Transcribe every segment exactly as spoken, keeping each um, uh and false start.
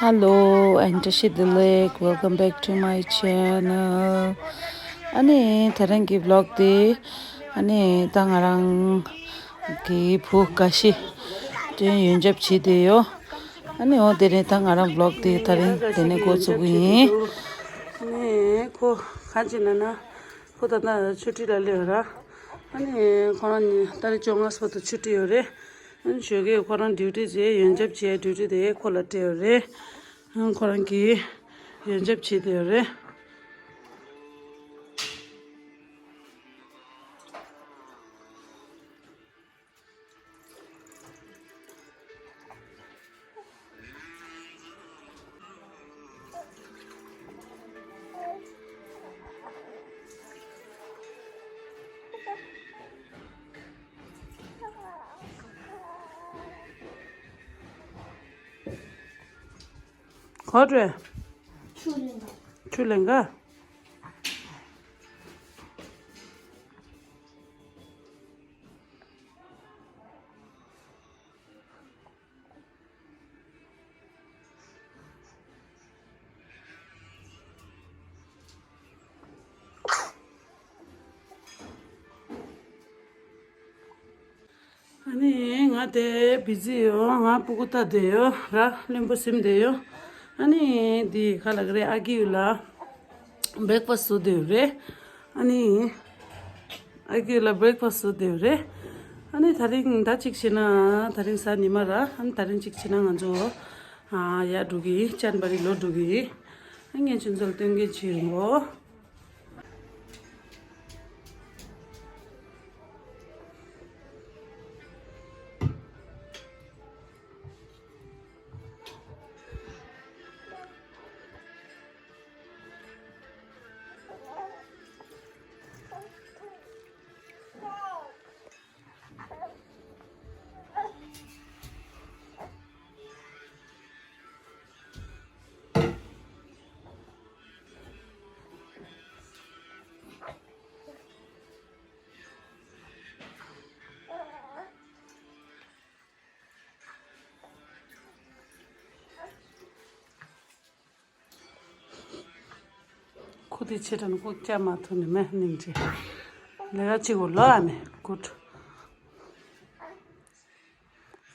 Hello, and Tashi Dilek, welcome back to my channel. ཨ་ནི་དེ་རིང་གི་བི་ལོག་དེ་ཨ་ནི་ད་ང་རང་གི་བུ་དགའ་ཤི་དེ་ཡོན་ཆབ་བྱེད་དེ་ཡོད། ཨ་ནི་འོ་དེ་རིང་ད་ང་རང་བི་ལོག་དེ་དེ་རིང་དེ་ནས་འགོ་བཙུགས་གི་ཡིན། ཨ་ནི་ཁོ་གང་བྱེད་ན་ན་ཁོ་ད་ལྟ་ཆུ་ཁྲི་ལ་སླེབས་ཡོད་ར། ཨ་ནི་ཁོ་རང་ནི་ཏ་རིག་བཅོ་ལྔ་བར་དུ་ཆུ་ཁྲི་ཡོད་རེད། ཨ་ནི་ཞོགས་ཀས་ཁོ་རང་ཌིའུ་ཊི་བྱས་ཡོན་ཆབ་བྱས་ཌིའུ་ཊི་དེ་ཁོ་ལ་སྤྲད་ཡོད་རེད། ཨ་ཁོ་རང་གིས་ཡོན་ཆབ་བྱས་དེ་ཡོད་རེད། གོ་དྲོད། ཆུ་ལེན་ག་ཨ་ནི་ང་དེ་བི་ཛི་ཡོད། ང་སྤུ་གུ་ལྟ་བསྡད་ཡོད་ར། བློན་པོ་སེམས་བསྡད་ཡོད། ཨ་ནི་འདི་ག་ལ་ག་རེ་ཨ་ཀི་ཡུ་ལ་བྷེག་ཕ་སི་བཟོ་བསྡད་ཡོད་རེད། ཨ་ནི། ཨ་ཀི་ལ་བྷེག་ཕ་སི་བཟོ་བསྡད་ཡོད་རེད། ཨ་ནི་དེ་རིང་ད་གཅིག་བྱས་ན་དེ་རིང་གཟའ་ཉི་མ་ར། ཨ་ནི་དེ་རིང་གཅིག་བྱས་ན་ང་ཚོ་ཨ་ཡར་འགྲོ་གི་ཡིན། ཅན་བ་རི་ལོག་འགྲོ་གི་ཡིན། ཨ་ངས་ཁྱོད་ཚོ་ལ་སྟོན་གི་བྱེད་རིང་པོ། ཁུ་དེ་ཆེ་དྲན་ཁུ་སྐྱ་མ་ཐུ་ནི་མེ་ནིང་ཅི་ལེ་ག་ཅི་གོ་ལོ་ཨ་ནི་ཀུད།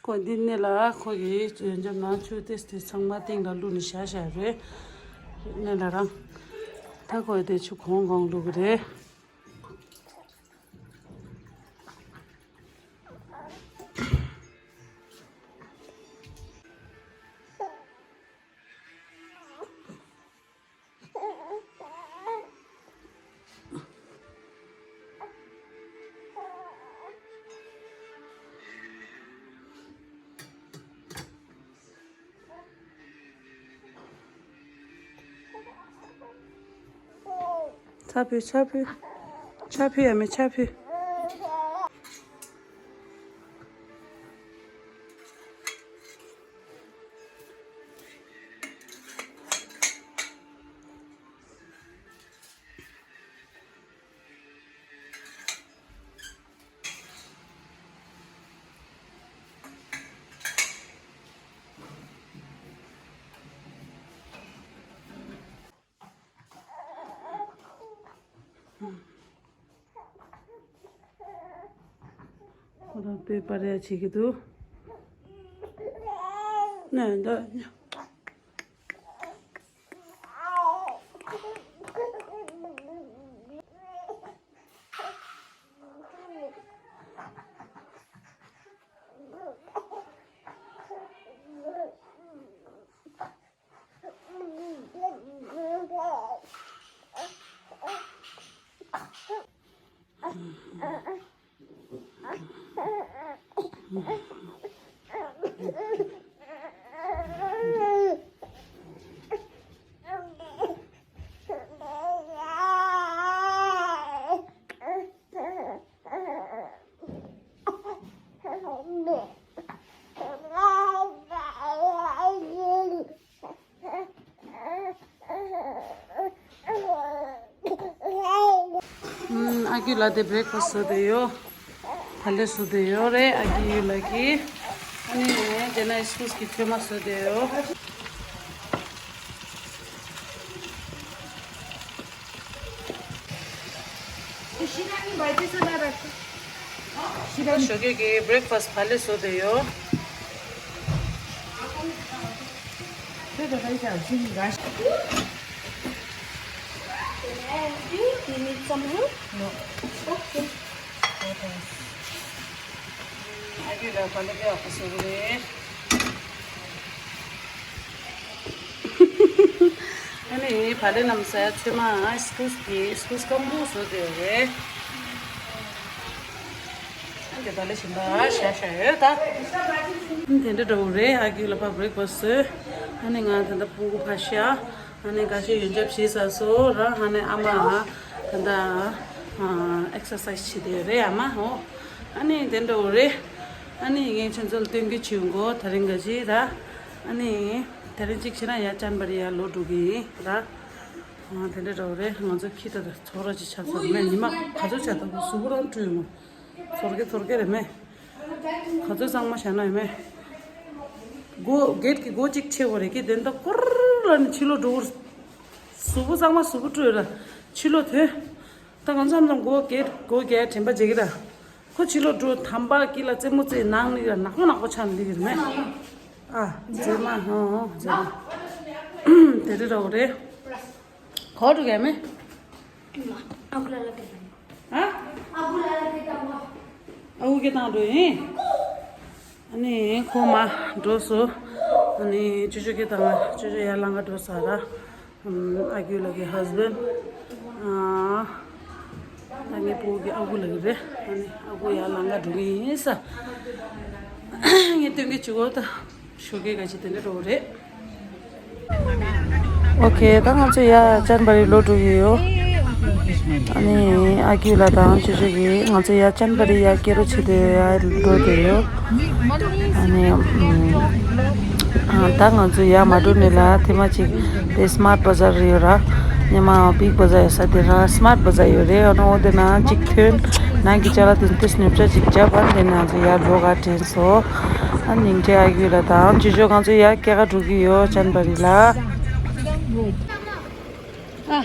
ཁོ་འདི་ནས་ལ་ཁོ་གི་ཡོན་ཆབ་ནང་ཆུ་ཏེས་ཏེ་ཚང་མ་སྟེང་ལ་བླུགས་ནས་བཞག་བཞག་རེད། ནས་ལ་རང་ད་ཁོ་དེ་ཆུ་གང་གང་བླུགས་རེད། ཆ་ཕུད་ཆ་ཕུད། ཆ་ཕུད་ཡ་མེད་ཆ་ཕུད། ཁོ་རང་དཔེ་པར་ཡ་བྱེད་ཀྱི་འདུག་ནས་འདི། ཨ་ཁུ་ལ་དེ་བྷི་རེག་ཕ་སི་བཟོ་དེ་ཡོད། ད་ལེ་བཟོ་དེ་ཡོད་རེད་ཨ་ཁུ་ལ་གི། ཨ་ནི་དེ་ན་སྐུས་ཀྱི་ཚོད་མ་བཟོས་དེ་ཡོད། ཞོགས་ཀས་ཀྱི་བྷི་རེག་ཕ་སི་བ་ལེ་བཟོས་དེ་ཡོད། You need some help? No. Okay. ཨ་ཀྱུ་ལ་བ་ལེ་བྷི་རེག་ཕ་སི་བཟོ་གི་རེད། ཨ་ནི་བ་ལེ་ལམ་ས་ཚོད་མ་སྐུས་ཀྱི་སྐུས་སྐམ་པོ་བཟོས་དེ་ཡོད་རེད། འདི་ད་ལས་ཞིམ་པ་ཤ་ཤ་ཡོད་ད། དེ་འདྲ་འདྲ་བོ་རེད། ཨ་ཀྱུ་ལ་ཕ་བྷི་རེག་ཕ་སི་བཟོས། ཨ་ནི་ང་ད་ལྟ་སྤུ་གུ་ཕ་ཤ། ཨ་ནི་ཁ་ཤས་ཡོན་ཆབ་བྱས་ཚར་སོང་ར། ཨ་ནི་ཨ་མ་ད་ལྟ་ཨེག་སར་སའི་སི་བྱེད་དེ་ཡོད་རེད་ཨ་མ་ཧོ། ཨ་ནི་དེ་འདྲ་བོ་རེད། ཨ་ནི་ངས་ཁྱོད་ཚོ་ལ་སྟོན་གི་བྱེད་འགོ་ད་རིང་ག་ཅི་ར། ཨ་ནི་ད་རིང་གཅིག་བྱས་ན་ཡ་ཅན་པ་རི་ཡ་ལོག་འགྲོ་གི་ཡིན་ར། ཨ་དེ་འདྲ་འདྲ་བོ་རེད། ང་ཚོ་ཁྱི་ད་ད་ཚོགས་ར་ཅིག་ཆགས་ཚར་མེད། ཉི་མ་ག་ཚོད་ཆགས་ད་གཟུགས་པོ་རང་བཀྲུས་མོ། ཚོར་གེ་ཚོར་གེ་རེད་མེད། ག་ཚོད་གཙང་མ་བྱས་ན་ཡོད་མེད། སྒོ་གེད་ཀྱི་སྒོ་གཅིག་ཕྱེ་བ་རེད་ཀི་དེ་འདྲ་ཀུར་ལ་ནི་ཕྱི་ལོགས་འགྲོ། གཟུགས་པོ་གཙང་མ་གཟུགས་པོ་བཀྲུས་ར་ཕྱི་ལོགས་ཐོན། ད་ང་ཚོ་ནང་སྒོ་གེད་སྒོ་གེད་དྲན་པ་བརྗེད་ཀི་ར། ཁོ་ཕྱི་ལོགས་འགྲོ་དམ་པ་ཀི་ལ་རྩེད་མོ་རྩེ་ནང་ནི་ར་ནག་པོ་ནག་པོ་ཆགས་འདི་གི་རེད་མེད། ཨ་མཛེས་མ་ཧོ་ཧོ་མཛེས་མ། དེ་རེད་ར་བོ་རེད། ག་པར་འགྲོ་གི་ཡོད་མེད། ཨ་ཁུ་ལ་ལ་སྐད་བཏང་། ཨ། ཨ་ཁུ་ལ་ལ་སྐད་བཏང་བ། ཨ་ཁུ་སྐད་བཏང་འགྲོ་ཡིན། ཨ་ནི་ཁོ་མ་འགྲོ་སོ། ཨ་ནི་ཅོ་ཅོ་སྐད་བཏང་བ་ཅོ་ཅོ་ཡར་ལང་ག་འགྲོ་ས་ར། ཨ་ཁུ་ལགས་ཀྱི་ཧས་བྷེན། ཨ། ད་ངའི་སྤུ་གུ་གི་ཨ་ཁུ་ལགས་རེད། ཨ་ནི་ཨ་ཁུ་ཡར་ལང་ག་འགྲོ་གི་ཡིན་ས། ངས་སྟོན་གི་བྱེད་གོ་ད། ཞོགས་ཀས་ག་ཅི་དེ་འདྲ་འགྲོ་གི་རེད། ཨོ་ཁེ། ད་ང་ཚོ་ཡ་ཅན་པ་རི་ལོག་འགྲོ་གི་ཡོད། ཨ་ནི་ཨ་ཁུ་ལགས་དང་ཅོ་ཅོ་གིས་ང་ཚོ་ཡ་ཅན་པ་རི་ཡ་སྐྱེལ་རོགས་བྱེད་དུ་ཡ་འགྲོ་དེ་ཡོད། ཨ་ནི་ཨ་ད་ང་ཚོ་ཡ་མ་འགྲོ་ནི་ལ་ཐེངས་མ་གཅིག་དེ་སི་མཱར་ཊི་བ་ཛར་ཡོད་ར། ཉི་མ་བིག་བ་ཛར་ཡོད་ས་དེ་ར་སི་མཱར་ཊི་བ་ཛར་ཡོད་རེད། ཨ་ནི་འོ་དེ་ན་གཅིག་ཐོན། ནང་གི་ཅ་ལག་དེ་ཚོ་ཉོ་ཆ་གཅིག་བརྒྱབ་པ་དེ་ནང་ཚོ་ཡར་འགྲོ་ག་དྲན་སོང་། ཨ་ནི་འདྲེ་ཨ་ཁུ་ལགས་དང་ཅོ་ཅོ་ང་ཚོ་ཡར་སྐྱེལ་ག་འགྲོ་གི་ཡོད་ཅན་པ་རི་ལ། ཨ།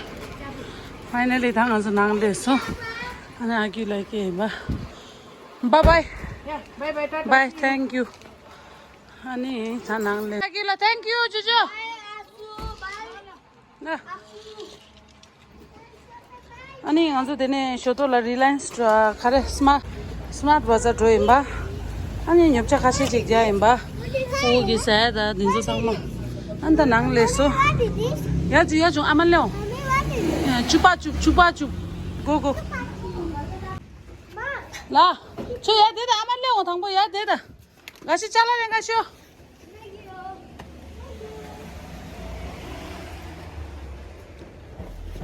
ཕའི་ནལ་ལི་ད་ང་ཚོ་ནང་སླེབས་སོང་། ཨ་ནི་ཨ་ཁུ་ལགས་སྐྱེལ་ཡིན་པ། Bye bye. Yeah, bye bye, tata. Bye, thank you. ཨ་ནི་ད་ནང་སླེབས། ཨ་ཁུ་ལགས་thank you ཅོ་ཅོ། ཨ་ནི་ང་ཚོ་དེ་ནས་ཞོ་ཏོ་ལ་རི་ལ་ཡན་སི་ག་རེ་སི་མཱར་ཊི་སི་མཱར་ཊི་བ་ཛར་འགྲོ་ཡིན་པ། ཨ་ནི་ཉོ་ཆ་ཁ་ཤས་ཅིག་རྒྱག་ཡིན་པ། ཕྲུ་གུ་གི་ཟས་དང་དེ་ཚོ་ཚང་མ། ཨ་ནི་ད་ནང་སླེབས་སོང་། ཡ་ཅུ་ཡ་ཅུ་ཨ་མ་ལེའོ། ཅུ་པ་ཅུ་ཅུ་པ་ཅུ། གོ་གོ། ལ། ཁྱོད་ཡ་དེ་ད་ཨ་མ་ལེའོ་དང་པོ་ཡ་དེ་ད། འགའ་ཞིག་ཅ་ལག་ལེན་ག་ཤོག་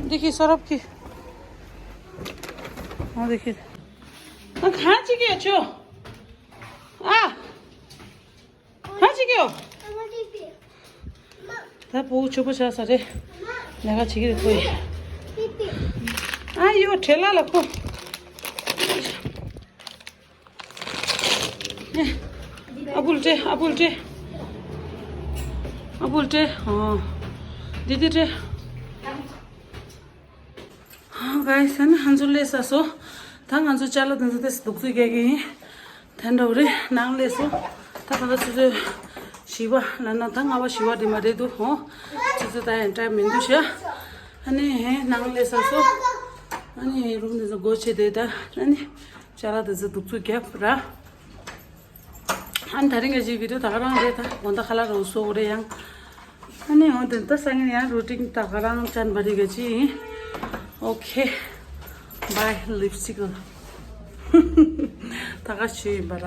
འདི་ཁི་སོ་རབ་ཁི། འོ་འདི་ཁི། ང་གང་ཅིག་གི་ཆོ། ཨ། གང་ཅིག་གི་ཡོ། ད་བུ་ཆུ་བོ་ཆགས་ས་རེད། ལས་ཀ་བྱེད་ཀྱི་རེད་ཁོ་ཡི། ཨ་ཡོ་བྲེལ་ལ་ལ་ཁོ། ཨ་བུལ་ཏྲེ། ཨ་བུལ་ཏྲེ། ཨ་བུལ་ཏྲེ། ཨོ། དི་དི་ཏྲེ། ཨོ་གའི་ས་ནི་ང་ཚོ་སླེབས་ས་སོ། ད་ང་ཚོ་ཅ་ལག་དེ་ཚོ་ཏེ་སྡུག་ཚུགས་རྒྱག་གི་ཡིན། དེ་འདྲ་བོ་རེད། ནང་སླེབས་སོ། ད་ད་ལྟ་ཆུ་ཚོད་བཞི་པ་ལ་ན་ད་ལྔ་པ་བཞི་པ་དེ་མ་རེད་འདུག་ཧོ། ཆུ་ཚོད་ད་ཡང་འདྲ་མི་འདུག་ཤག་ཨ་ནི་ཧེ་ནང་སླེབས་ས་སོ། ཨ་ནི་ཧེ་རུམ་དེ་ཚོ་སྒོ་ཕྱེ་དེ་ད་ཨ་ནི། ཅ་ལག་དེ་ཚོ་གདུག་རྩུབ་རྒྱབ་ར། ཨ་ནི་ད་རིང་གི་ཅིག་བི་ཌི་ཡོ་ད་ག་རང་རེད། ད་དགོང་དག་ཁ་ལག་རོ་སོ་རེད་ཡང་། ཨ་ནི་འོ་དེ་ད་སང་ཉིན་ཡང་རུ་ཊིན་ད་ག་རང་ཅན་པ་རི་ག་ཅི་ཡིན། ཨོ་ཁེ། བྷའི་ལིབ་སི་ཊིག་ལ། ད་ག་ཞུ་ཡིན་པ་ར།